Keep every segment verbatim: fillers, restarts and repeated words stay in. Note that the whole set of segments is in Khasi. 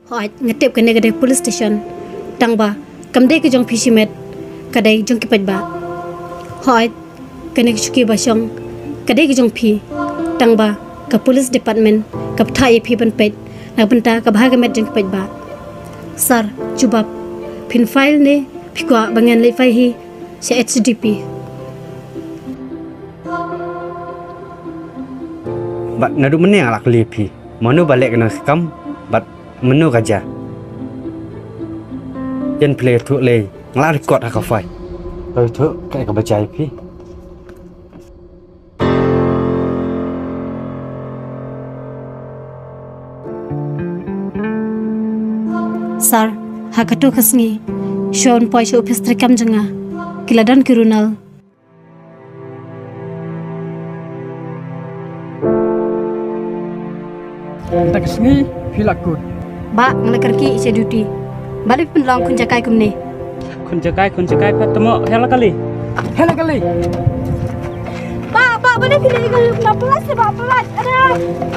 Hooid, nga tip kane ka dei police station. Tang ba kam dei ka jong phi shimet, ka dei jong ki paidbah. Hooid, kane ka shuki ba shong ka dei ka jong phi. Tang ba ka police department ka bthah ïa phi ban peit na ka bynta ka bha ka met jong ki paidbah. Sir, jubab, phin file ne phi kwah ba ngan leit file hi sha H D P? Bad naduh mynne nga la kylli phi, mano ba leh kane ka kam bad mano ka jia? Ïa phi leh ïathuh lei, nga la record ha ka file. Lei ïathuh kaei kaba jia ïa phi. Sir, ha kato ka sngi, shuwa ban poi sha ophis treikam jong nga, ki la don ki runal. Mynta ka sngi phi la kut. Bah, nga la kyrkieh sha duty. Balei phi pynlong khun jakai kumne? Khun jakai, khun jakai, pat temo, hela kali. Hela kali. Bah, bah, balei phi leh ïa nga kumne, pynlait, bah, pynlait. Ada.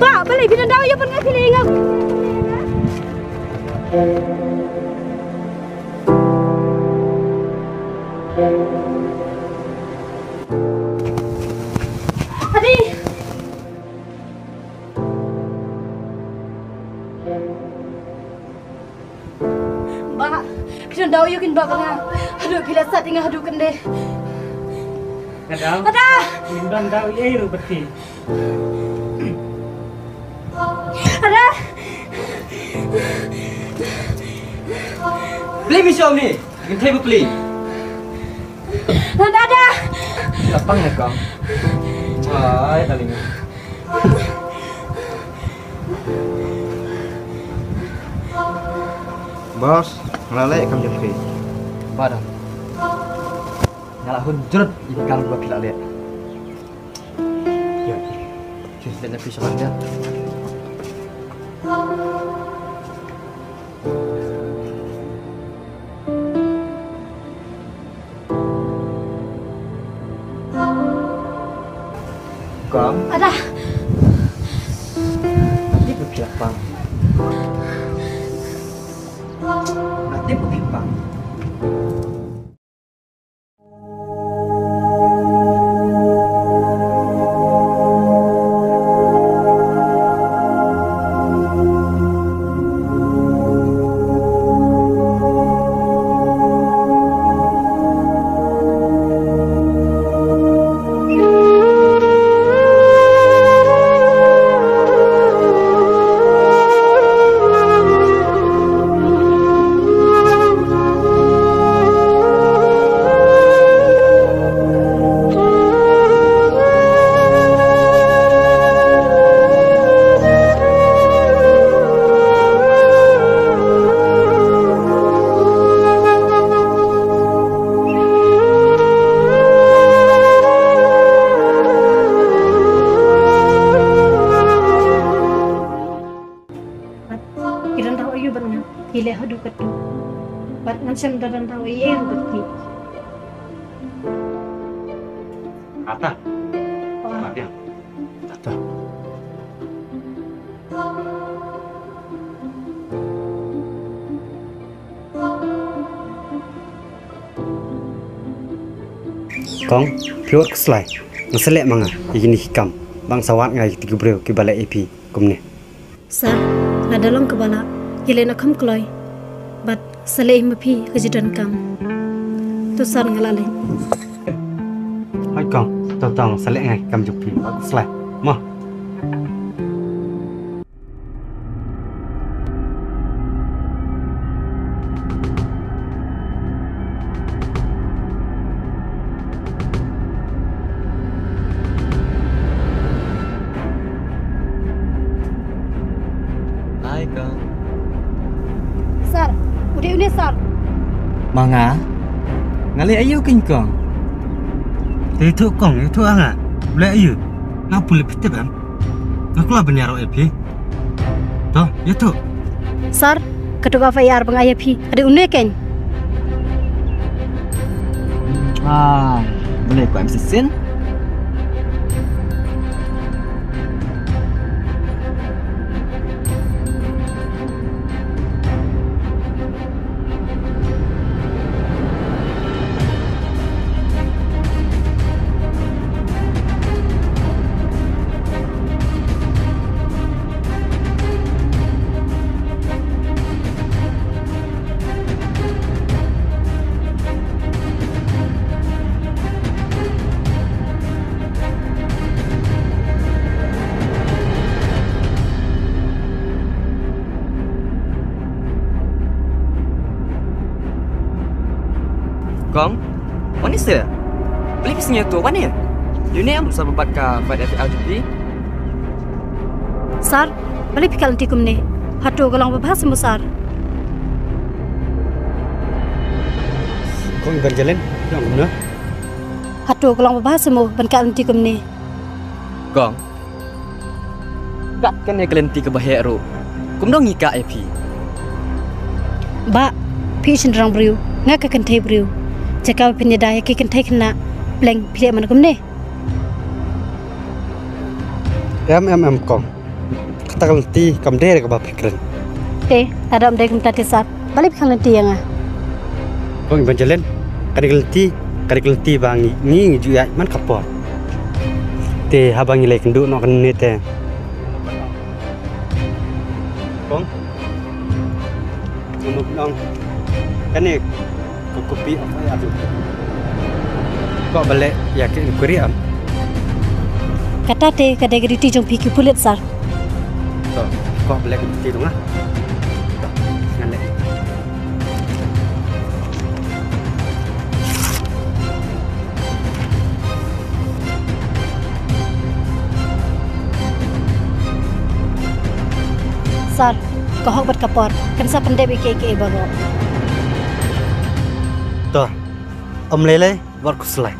Bah, balei phi don daw ïa phi leh ïa nga. Adi. Bah, phi don daw ïa u kin bah, bah nga. Haduh phi la sat ïa nga haduh kane. Nga daw. Ada. Phi don daw ïa u ruh bad phi. Ada. Plie mi shong ni. Kynthei ba plie. Ada, ada. Lapang ne kong. Ai, darling. Boss, nga la leh kam jong phi. Ba don. Nga la hun jrut ïa ka kam ba phi la leh. Ïa. Phi leh na phi shabar ïa. Kong. Ada. Tip ba phi la pang. Tip ba phi la pang. Ki don daw aiu bad nga? Ki leh haduh katto. Bad ngan shem da don daw aiu bad ki? Ata. Oh. Ata. Ata. Kong, phi wat khuslai. Nga sa leh ma nga ïa kine ki kam. Ba ngin sa wad nga ïa kito ki briew kiba leh ïa phi kumne. Sir, lada long kaba lah, ïaleh na kham kloi. Bad sa leh hi ma phi ka jingdonkam. To sir, nga la leit. Hooid kong, to tang sa leh nga ïa ki kam jong phi. Wat khuslai. Mo. Hai kong. Sir, u dei une sir. Ma nga? Nga leh aiu kein kong? Te ïathuh kong, ïathuh ha nga. U leh aiu? Nga pule phi tip em. Nga kwah ban ïaroh ïa phi. To, ïathuh. Sir, kato ka F I R ba nga ai ïa phi, ka dei une kein. Ah, balei kwah em shisien? Kong, wan ïa seh. Balei phi sngew to wan ïa? Ïa une em sa ba pat ka fight F I R T P. Sir, balei phi kal lynti kumne? Hato ka long babha se mo sir? Kong Evangeline, long kumne? Hato ka long babha se mo ban kal lynti kumne? Kong. Kat kane ka lynti kaba heh ruh. Kumno ngi kah ïa phi? Bah, phi shynrang briew, nga ka kynthei briew. Jaka ba phin ïada ïa ki kynthei khynnah, pleng phi leh man kumne. Em em em kong. Kata ka lynti kam dei re kaba phi kren. Te, lada ym dei kumta te sir, balei phi kal lynti ïa nga? Kong Evangeline, kane ka lynti, kane ka lynti ba ngi ngi ngi ju ïaid man ka por. Te haba ngi leit kynduh noh kane te. Kong. Ngam ong. Kane ka kopi apa ya tu? Kwah ba leh ïa ka inquiry em? Kata te ka dei ka duty jong phi ki pulit sir. To, kwah ba leh ka duty jong nga. To, ngan leh. Sir, ka hok bad ka por, kan sa pyndep ïa kiei kiei baroh. To, ym lei lei, wat khuslai.